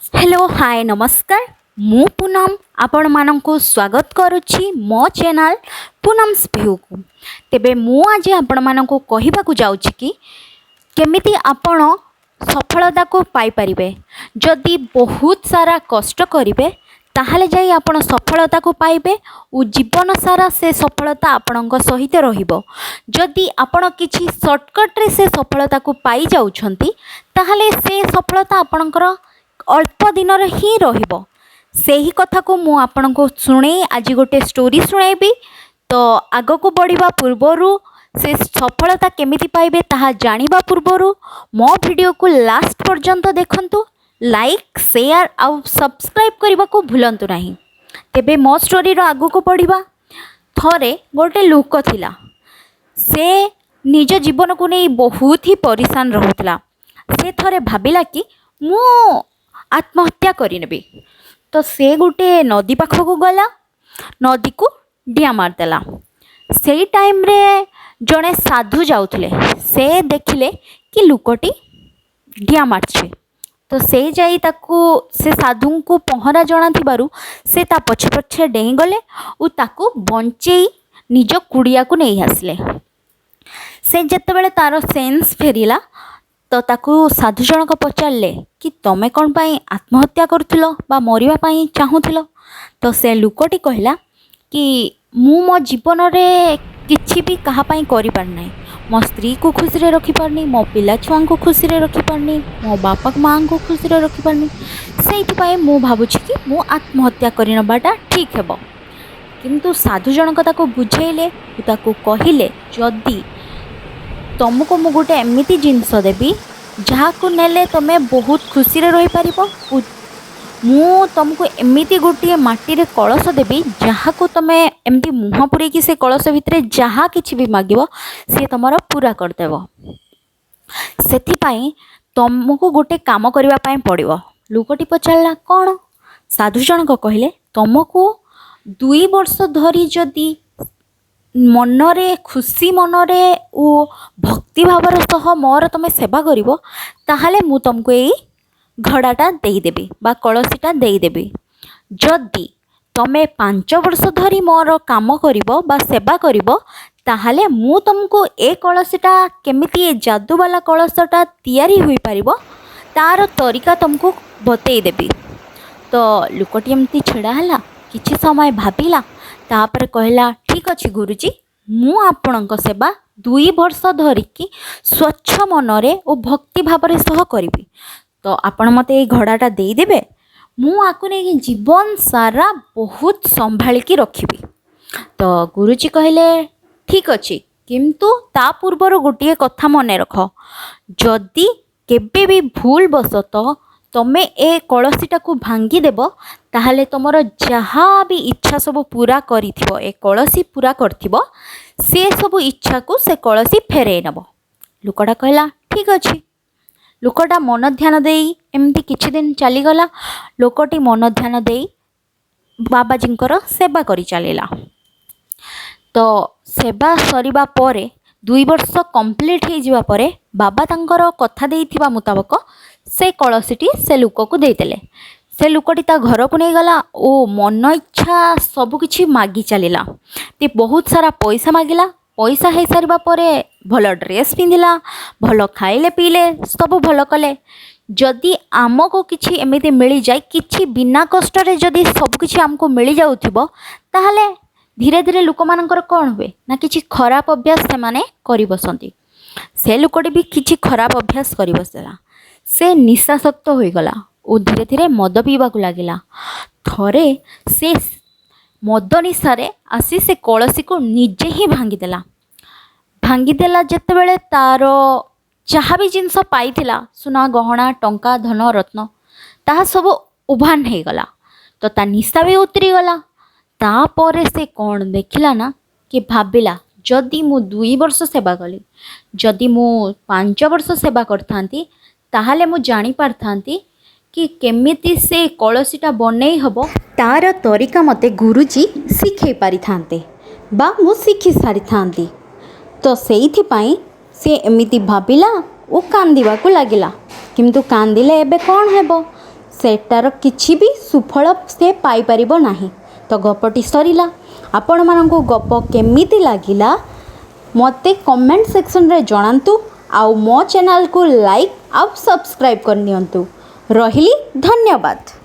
Hello, ହାଏ, ନମସ୍କାର। ମୁଁ ପୁନମ ଆପଣମାନଙ୍କୁ ସ୍ୱାଗତ କରୁଛି ମୋ ଚ୍ୟାନେଲ୍ ପୁନମ୍ସ ଭ୍ୟୁକୁ। ତେବେ ମୁଁ ଆଜି ଆପଣମାନଙ୍କୁ କହିବାକୁ ଯାଉଛି କି କେମିତି ଆପଣ ସଫଳତାକୁ ପାଇପାରିବେ। ଯଦି ବହୁତ ସାରା କଷ୍ଟ କରିବେ, ତାହେଲେ ଯାଇ ଆପଣ ସଫଳତାକୁ ପାଇବେ ଓ ଜୀବନ ସାରା ସେ ସଫଳତା ଆପଣଙ୍କ ସହିତ ରହିବ। ଯଦି ଆପଣ କିଛି ସର୍ଟକଟ୍ରେ ସେ ସଫଳତାକୁ ପାଇଯାଉଛନ୍ତି, ତାହେଲେ ସେ ସଫଳତା ଆପଣଙ୍କର ଅଳ୍ପ ଦିନରେ ହିଁ ରହିବ। ସେହି କଥାକୁ ମୁଁ ଆପଣଙ୍କୁ ଶୁଣେଇ ଆଜି ଗୋଟେ ଷ୍ଟୋରି ଶୁଣାଇବି। ତ ଆଗକୁ ବଢ଼ିବା ପୂର୍ବରୁ, ସେ ସଫଳତା କେମିତି ପାଇବେ ତାହା ଜାଣିବା ପୂର୍ବରୁ ମୋ ଭିଡ଼ିଓକୁ ଲାଷ୍ଟ ପର୍ଯ୍ୟନ୍ତ ଦେଖନ୍ତୁ। ଲାଇକ୍, ସେୟାର ଆଉ ସବସ୍କ୍ରାଇବ୍ କରିବାକୁ ଭୁଲନ୍ତୁ ନାହିଁ। ତେବେ ମୋ ଷ୍ଟୋରିର ଆଗକୁ ବଢ଼ିବା। ଥରେ ଗୋଟେ ଲୋକ ଥିଲା। ସେ ନିଜ ଜୀବନକୁ ନେଇ ବହୁତ ହି ପରିଶାନ ରହୁଥିଲା। ସେ ଥରେ ଭାବିଲା କି ମୁଁ ଆତ୍ମହତ୍ୟା କରିନେବି। ତ ସେ ଗୋଟେ ନଦୀ ପାଖକୁ ଗଲା, ନଦୀକୁ ଡିଆଁ ମାରିଦେଲା। ସେଇ ଟାଇମ୍ରେ ଜଣେ ସାଧୁ ଯାଉଥିଲେ। ସେ ଦେଖିଲେ କି ଲୋକଟି ଡିଆଁ ମାରିଛି। ତ ସେ ଯାଇ ତାକୁ, ସେ ସାଧୁଙ୍କୁ ପହଁରା ଜଣାଥିବାରୁ ସେ ତା ପଛେ ପଛେ ଡେଇଁଗଲେ ଓ ତାକୁ ବଞ୍ଚେଇ ନିଜ କୁଡ଼ିଆକୁ ନେଇ ଆସିଲେ। ସେ ଯେତେବେଳେ ତାର ସେନ୍ସ ଫେରିଲା, ତ ତାକୁ ସାଧୁ ଜଣକ ପଚାରିଲେ କି ତମେ କ'ଣ ପାଇଁ ଆତ୍ମହତ୍ୟା କରୁଥିଲ ବା ମରିବା ପାଇଁ ଚାହୁଁଥିଲ? ତ ସେ ଲୋକଟି କହିଲା କି ମୁଁ ମୋ ଜୀବନରେ କିଛି ବି କାହା ପାଇଁ କରିପାରିନାହିଁ। ମୋ ସ୍ତ୍ରୀକୁ ଖୁସିରେ ରଖିପାରୁନି, ମୋ ପିଲା ଛୁଆଙ୍କୁ ଖୁସିରେ ରଖିପାରୁନି, ମୋ ବାପା ମାଆଙ୍କୁ ଖୁସିରେ ରଖିପାରୁନି। ସେଇଥିପାଇଁ ମୁଁ ଭାବୁଛି କି ମୁଁ ଆତ୍ମହତ୍ୟା କରିନେବାଟା ଠିକ୍ ହେବ। କିନ୍ତୁ ସାଧୁ ଜଣକ ତାକୁ ବୁଝେଇଲେ, ତାକୁ କହିଲେ, ଯଦି ତୁମକୁ ମୁଁ ଗୋଟେ ଏମିତି ଜିନିଷ ଦେବି ଯାହାକୁ ନେଲେ ତୁମେ ବହୁତ ଖୁସିରେ ରହିପାରିବ ଓ ମୁଁ ତୁମକୁ ଏମିତି ଗୋଟିଏ ମାଟିରେ କଳସ ଦେବି ଯାହାକୁ ତୁମେ ଏମିତି ମୁହଁ ପୂରେଇକି ସେ କଳସ ଭିତରେ ଯାହା କିଛି ବି ମାଗିବ, ସିଏ ତୁମର ପୁରା କରିଦେବ। ସେଥିପାଇଁ ତୁମକୁ ଗୋଟେ କାମ କରିବା ପାଇଁ ପଡ଼ିବ। ଲୋକଟି ପଚାରିଲା, କ'ଣ? ସାଧୁ ଜଣକ କହିଲେ, ତୁମକୁ 2 ବର୍ଷ ଧରି ଯଦି ମନରେ, ଖୁସି ମନରେ ଓ ଭକ୍ତି ଭାବର ସହ ମୋର ତୁମେ ସେବା କରିବ, ତାହେଲେ ମୁଁ ତୁମକୁ ଏଇ ଘଡ଼ାଟା ଦେଇଦେବି ବା କଳସୀଟା ଦେଇଦେବି। ଯଦି ତୁମେ 5 ବର୍ଷ ଧରି ମୋର କାମ କରିବ ବା ସେବା କରିବ, ତାହେଲେ ମୁଁ ତୁମକୁ ଏ କଳସୀଟା, କେମିତି ଏ ଯାଦୁବାଲା କଳସଟା ତିଆରି ହୋଇପାରିବ, ତାର ତରିକା ତୁମକୁ ବତେଇଦେବି। ତ ଲୋକଟି ଏମିତି ଛିଡ଼ା ହେଲା, କିଛି ସମୟ ଭାବିଲା, ତାପରେ କହିଲା, ଠିକ୍ ଅଛି ଗୁରୁଜୀ, ମୁଁ ଆପଣଙ୍କ ସେବା 2 ବର୍ଷ ଧରିକି ସ୍ୱଚ୍ଛ ମନରେ ଓ ଭକ୍ତି ଭାବରେ ସହ କରିବି। ତ ଆପଣ ମୋତେ ଏଇ ଘଡ଼ାଟା ଦେଇଦେବେ, ମୁଁ ଆକୁ ନେଇକି ଜୀବନ ସାରା ବହୁତ ସମ୍ଭାଳିକି ରଖିବି। ତ ଗୁରୁଜୀ କହିଲେ, ଠିକ୍ ଅଛି, କିନ୍ତୁ ତା ପୂର୍ବରୁ ଗୋଟିଏ କଥା ମନେ ରଖ। ଯଦି କେବେ ବି ଭୁଲ ବଶତଃ ତମେ ଏ କଳସୀଟାକୁ ଭାଙ୍ଗିଦେବ, ତାହେଲେ ତୁମର ଯାହା ବି ଇଚ୍ଛା ସବୁ ପୁରା କରିଥିବ, ଏ କଳସୀ ପୁରା କରିଥିବ, ସେ ସବୁ ଇଚ୍ଛାକୁ ସେ କଳସୀ ଫେରେଇ ନେବ। ଲୋକଟା କହିଲା, ଠିକ୍ ଅଛି। ଲୋକଟା ମନ ଧ୍ୟାନ ଦେଇ ଏମିତି କିଛି ଦିନ ଚାଲିଗଲା। ଲୋକଟି ମନ ଧ୍ୟାନ ଦେଇ ବାବାଜୀଙ୍କର ସେବା କରି ଚାଲିଲା। ତ ସେବା ସରିବା ପରେ, 2 ବର୍ଷ କମ୍ପ୍ଲିଟ୍ ହେଇଯିବା ପରେ, ବାବା ତାଙ୍କର କଥା ଦେଇଥିବା ମୁତାବକ ସେ କଳସୀଟି ସେ ଲୋକକୁ ଦେଇଦେଲେ। ସେ ଲୋକଟି ତା ଘରକୁ ନେଇଗଲା ଓ ମନ ଇଚ୍ଛା ସବୁକିଛି ମାଗି ଚାଲିଲା। ସେ ବହୁତ ସାରା ପଇସା ମାଗିଲା। ପଇସା ହେଇସାରିବା ପରେ ଭଲ ଡ୍ରେସ୍ ପିନ୍ଧିଲା, ଭଲ ଖାଇଲେ ପିଇଲେ, ସବୁ ଭଲ କଲେ। ଯଦି ଆମକୁ କିଛି ଏମିତି ମିଳିଯାଏ, କିଛି ବିନା କଷ୍ଟରେ ଯଦି ସବୁକିଛି ଆମକୁ ମିଳିଯାଉଥିବ, ତାହେଲେ ଧୀରେ ଧୀରେ ଲୋକମାନଙ୍କର କ'ଣ ହୁଏ ନା କିଛି ଖରାପ ଅଭ୍ୟାସ ସେମାନେ କରି ବସନ୍ତି। ସେ ଲୋକଟି ବି କିଛି ଖରାପ ଅଭ୍ୟାସ କରି ବସିଲା। ସେ ନିଶାସକ୍ତ ହୋଇଗଲା ଓ ଧୀରେ ଧୀରେ ମଦ ପିଇବାକୁ ଲାଗିଲା। ଥରେ ସେ ମଦ ନିଶାରେ ଆସି ସେ କଳସୀକୁ ନିଜେ ହିଁ ଭାଙ୍ଗିଦେଲା। ଭାଙ୍ଗିଦେଲା ଯେତେବେଳେ, ତାର ଯାହା ବି ଜିନିଷ ପାଇଥିଲା, ସୁନା ଗହଣା, ଟଙ୍କା, ଧନ ରତ୍ନ, ତାହା ସବୁ ଉଭାନ ହେଇଗଲା। ତ ତା ନିଶା ବି ଉତରିଗଲା। ତାପରେ ସେ କ'ଣ ଦେଖିଲା ନା କି ଭାବିଲା, ଯଦି ମୁଁ 2 ବର୍ଷ ସେବା କଲି, ଯଦି ମୁଁ 5 ବର୍ଷ ସେବା କରିଥାନ୍ତି, ତାହେଲେ ମୁଁ ଜାଣିପାରିଥାନ୍ତି କି କେମିତି ସେ କଳସୀଟା ବନେଇ ହେବ, ତାର ତରିକା ମୋତେ ଗୁରୁଜୀ ଶିଖେଇ ପାରିଥାନ୍ତେ ବା ମୁଁ ଶିଖି ସାରିଥାନ୍ତି। ତ ସେଇଥିପାଇଁ ସେ ଏମିତି ଭାବିଲା ଓ କାନ୍ଦିବାକୁ ଲାଗିଲା। କିନ୍ତୁ କାନ୍ଦିଲେ ଏବେ କ'ଣ ହେବ? ସେଟାର କିଛି ବି ସୁଫଳ ସେ ପାଇପାରିବ ନାହିଁ। ତ ଗପଟି ସରିଲା। ଆପଣମାନଙ୍କୁ ଗପ କେମିତି ଲାଗିଲା ମୋତେ କମେଣ୍ଟ ସେକ୍ସନରେ ଜଣାନ୍ତୁ, ଆଉ ମୋ ଚ୍ୟାନେଲକୁ ଲାଇକ୍ ଆଉ ସବସ୍କ୍ରାଇବ୍ କରିନିଅନ୍ତୁ। ରହିଲି, ଧନ୍ୟବାଦ।